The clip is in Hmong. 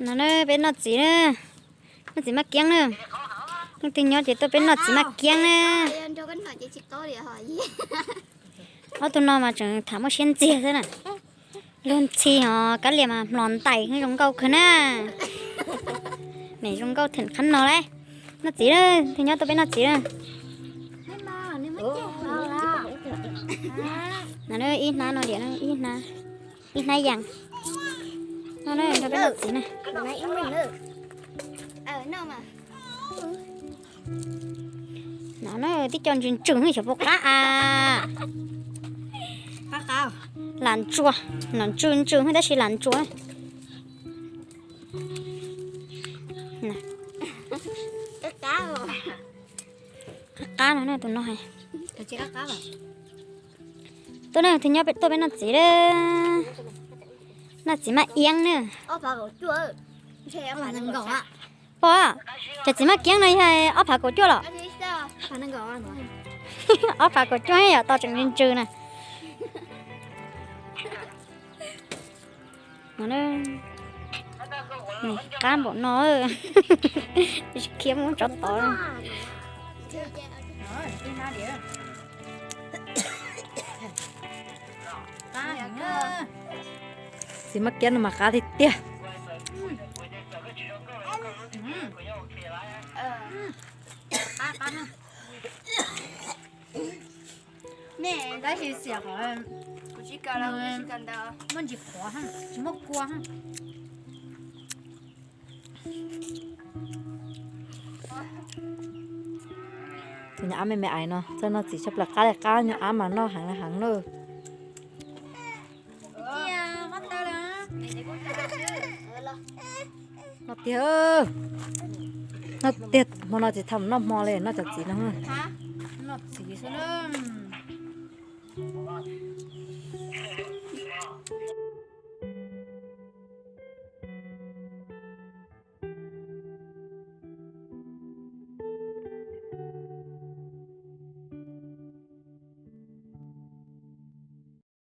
No na, peb noj txiv na, noj txiv maj kiab na. Leej twg nyob ces tuaj peb noj txiv maj kiab na. Ob tug no mas tseem tham muaj siab ntxiag xwb na. Luag ntxhi os, kab lias mas hmlos ntais zoo nkauj kawg na. Mem zoo nkauj theem qhab no lauj. Noj txiv na, leej twg nyob tuaj peb noj txiv na. No na, ib hnab no diam, ib hnab, ib hnab yas. No na, nrog peb noj txiv na. No na, tib co ntsws ntsws xyov puas qab a. Lam ntsuas, no ntsws ntsws tab sis lam ntsuas. Qab qab no na, tus no. Tuaj na, tus nyob tuaj peb noj txiv na. Noj txiv maj iab na. Pom, cov txiv maj kiab no yog ob phav kaum cuaj los? Ob phav kaum cuaj yom, tos tseem ntsws ntsws na. Qab npaum no, khiav mus tsov tod. Txiv maj kiab no mas qab tiag tiag. Tab sis xiam qhov muaj ntsis qhuav, tsis muaj kua. Tus nyuam ab me me ais no txawj noj txiv tshaj plaws, qab li qab, nyuam ab mas noj heev li heev na. Noj tiag, noj tiag, hmo no tsis tau noj hmo li, noj cov txiv no.